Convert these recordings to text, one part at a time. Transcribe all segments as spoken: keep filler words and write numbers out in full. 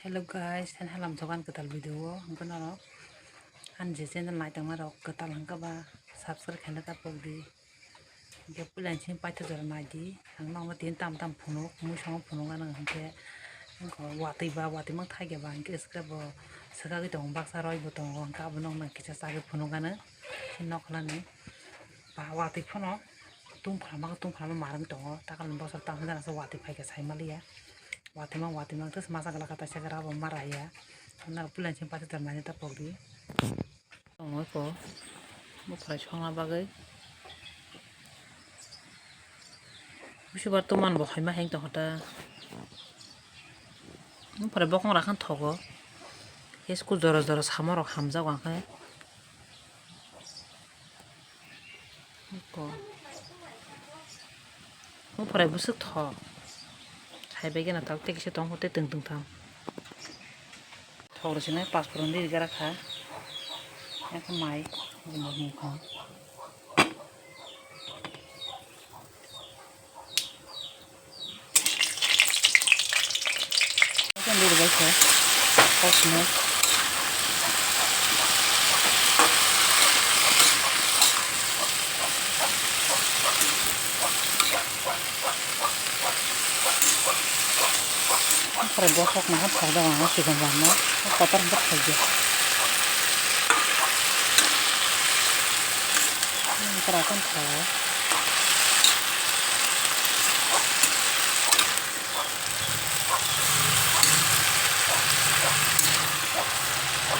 Hello guys, ani halam jogan kwtal video o hwnkhe norok ani je channel naitongma rok kwtal hwnkhe ba subscribe khaina ta pokdi. Hwnkhe puila simi paithago jora naidi, ang nokno tini tam tam phunuk, mui songo phunuk anw hwnkhe watwi ba watwi mang thai khe ba hwnkhe swkra bo swkagwi tongo, baksa roi bo tongo, hwnkhe abo nokno kisa chagwi phunuk anw. Nokhlani ba watwi phano tungphla ma tungphla ma marwng tongo, takalni bosor tamo jani watwi phaikhe saimaliya. Watwi mang watwi mang tei masa glak kaisa khe rabo mara ya. Nang puila simi paithago jora naidi ta pokdi. Tongo eko bwphwrai songna bagwi. Bwswbar tuman bo haima heng tongkha ta. Bwphwrai bokong rakhan thogo. Heskul jora jora samarok hamjago ang khe. Eko. Bwphwrai bwswk thok. Hai bai gana tabuk tei kisa tong tei twng twng tham. Thok rw sinai pasporon ri rwgara kha. Eko mai. Bwswk naha thok jago ang sikon rwma kotor hwnkhe thok ya. Bwswk thok.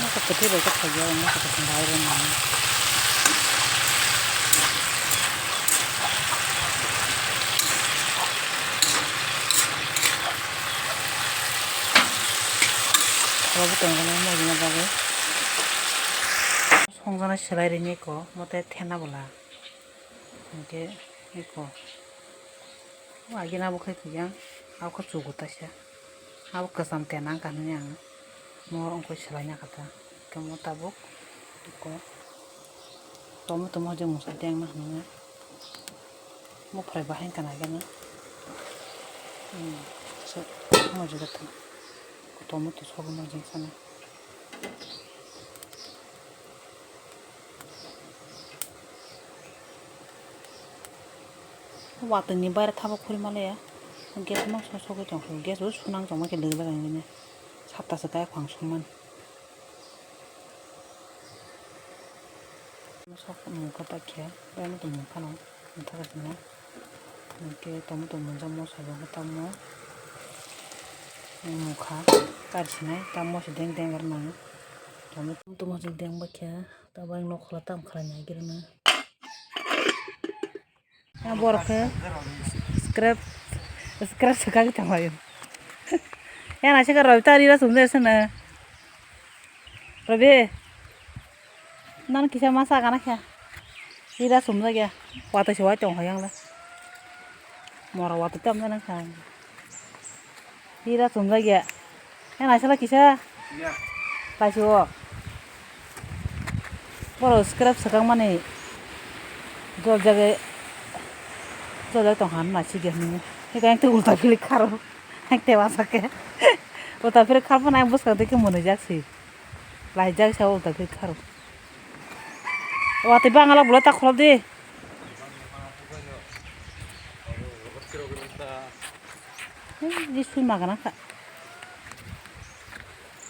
Masa kwthwi bai khe thok ya, masa kwthwi bai rw mano. Obo tongmani mujungni bagwi. Songjaknai swlai rini eko, mote thena bwla. Hwnkhe eko. O agini abo khai khuya, abo khe chugo taisa. Abo kwcham tena wngkha hinwi ang mo wngkhe swlaina kha ta. Tamo tabuk eko. Tomato mojang masa dengma hinwi. Bwphwrai bahai wngkha na khe na. Hmm, so, mojang khe ta. Tomato sobo mojang sana. Watwini baire thabo khuri maliya. Gas no sok sogwi tong khe, gas bo sunang tongma khe lwgwi lagani bini. Sapta se kaya khwang songmani. Sok mungkha ta khe, bai no tong mungkha no, mungkha no. Hwnkhe tomato mwnjak moso bo khe tamo mungkha kari sinai, tamo se deng deng rwna. Tomato mojang deng bai khe. Tabuk ang nok khwla tam khlai nai giri na. Yang borok khe scrap, scrap swkagwi tonglaio. Yang naisik Robi ta rira sumjak sene. Robi. Nan kisa masa kana khe. Rira sumjak ya. Watwi se wai tong hai yang le. Mora watwi tam jana kha. Hira chumjak ya. Yang naisala kisa? Ya. Kaisa o. Borok scrap swkang mani. Jol jagwi. Jol jagwi tong han naisik ya hinwi. Hika yang tei ulta philik kharo. Yang tewa sake. Ulta philik khar phano yang bwskang tei khe mwnwi jak si. Laijak sa ulta philik kharo. Watwi bangala bwla ta khulok di. Hei, di sui magana kha.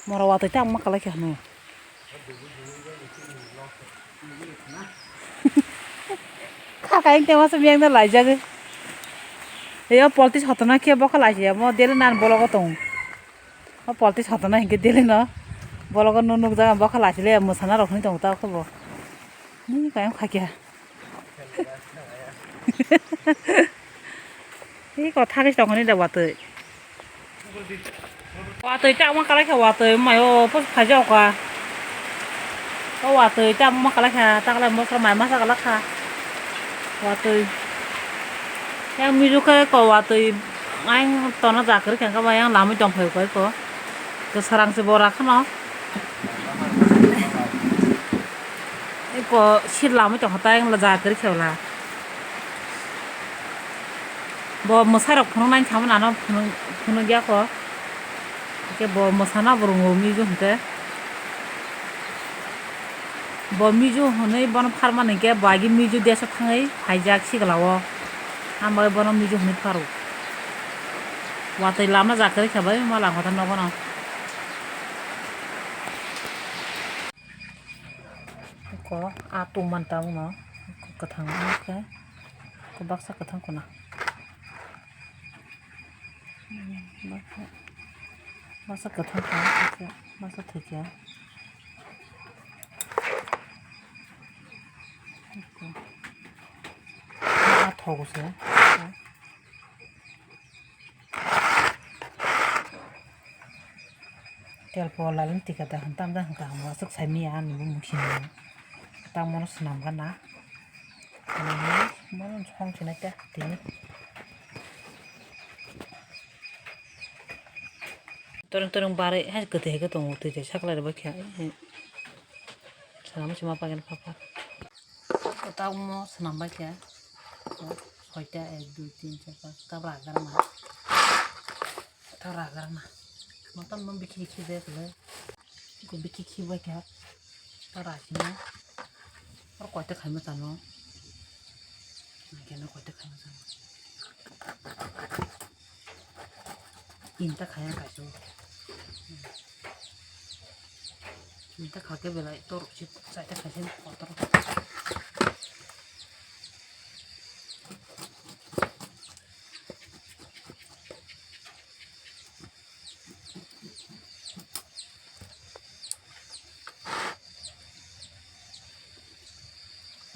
Mora watwi ta ma kalai kha hwnwi. Kha kain te masa miyang da laijagwi. Eyo polti sotona khe bokha laijaya mo dele nan bologo tong. O polti sotona hinkhe dele no. Bologo no nukjak bokha laijile mwsana rok hwnwi tong ta khe bo. Ni kayang kha kya. Hi ko thagis tongoni da watwi. Watwi ta ma kalai kha watwi mayo pos khaja oka. O watwi ta ma kalai kha ta kalai mosra mai masa kalai kha. Watwi. Yang miru khe ko watwi ang tono jakri kha ba yang lamwi tong phai ko. Kwsarang se bora khano. Eko sir lamwi tongkha tei wngla ja kwrwi khe wla. Bo mwsai rok phunuk nai samo nano phunuk, phunuk ya kho. Khe bo mwsana bo rwngo miju hwnkhe. Bo miju hwnwi bono pharmani hwnkhe bo agi miju desa thangwi phaijak siglao. Hambai bono miju hwnwi pharo. Watwi lama ja kwrwi kha bai ma langkha nogono. Ko a tongmani tabukno kwthang wngkhe baksa kwthang khuna. Baksa, baksa kwthang kha, baksa thwikha. A thogo se. Telpo lalani tika da hwn tamda hwn kaham aswk sai miya ani bumung simi. Tamo no swnam gana. Mono song sinai ta tini. Torong torong bare hai kwtwi hai khe tongo twi twi saklai rwbai khe. Swnam se ma pagen pha pha. Tamo swnam bai khe. Soita ek dui tin char panch ta ragar ma. Ta ragar ma. Motom no bikhi bikhi de kle. Ko bikhi khi bai kha. Ta ragi ma. Or koita khai ma chano. Keno koita khai ma chano. Tinta khaya kaisa. Tinta khake belai tor chip chaita khaisa kotor.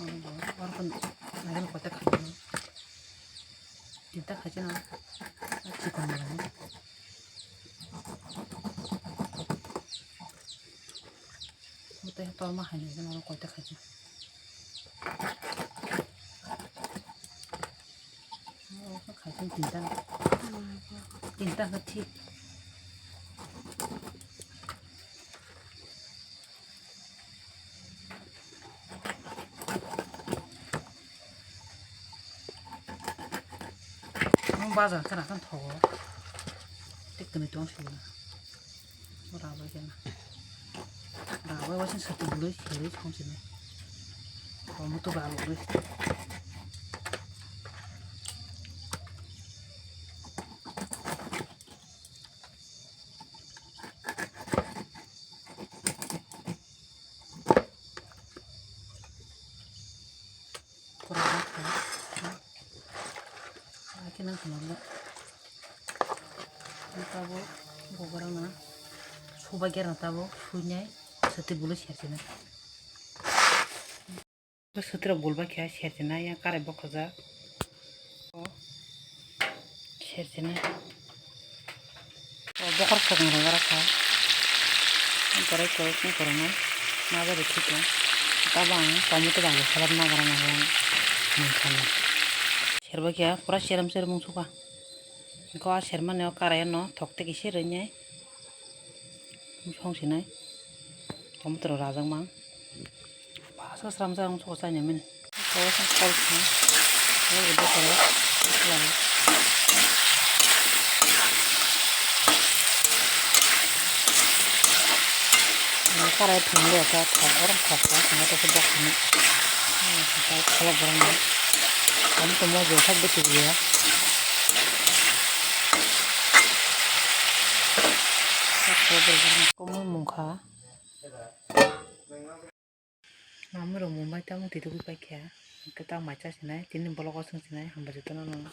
Oro bo, oro bo naikolkol ta khaijak. Tinta khaijak no. Chikon ni. Tei torma hai nai oro koita khaijak. Oro khaijak tinta. Tinta khe thik. Ang bazar kana kan thogo. Tik tini tong sini. Rabai kana. Rabai wasin satu bului seri tong sini. Kamu tuh baru bului. Pura kha. Akhe nang khna le. Tabo gobora na. Suba gerna tabo suinai. Sati bulu sersinai. Sutra bulba khe sersinai yang karai bokhajak. Sersinai. O bokhor khorang rok aro kha. Borai koi song khorang no. Ma jari thik no. Tabo ang tomato bai salad ma gra ma gra mung kha no. Serba khe pura seram seram mung sukha. Ko a sermani o karai no thok teki se rwnai. Song sinai. Tomato rok rajak mang. Bwswk sramjak ang soksa nai mani. Kol kha. Kol rwdi kolo. Karai thwng le kha thok gorok thok kha thwngya tei khe bok thwngya. Kol borok ni. Tamo tamo je sak bwtwi ya. Kol borok ni komui mung kha. Mamwi rok mumbai tamo twi tugwi paikha, hwnkhe tak mai cha sinai, tini vlog o swng sinai, hambai jotono no.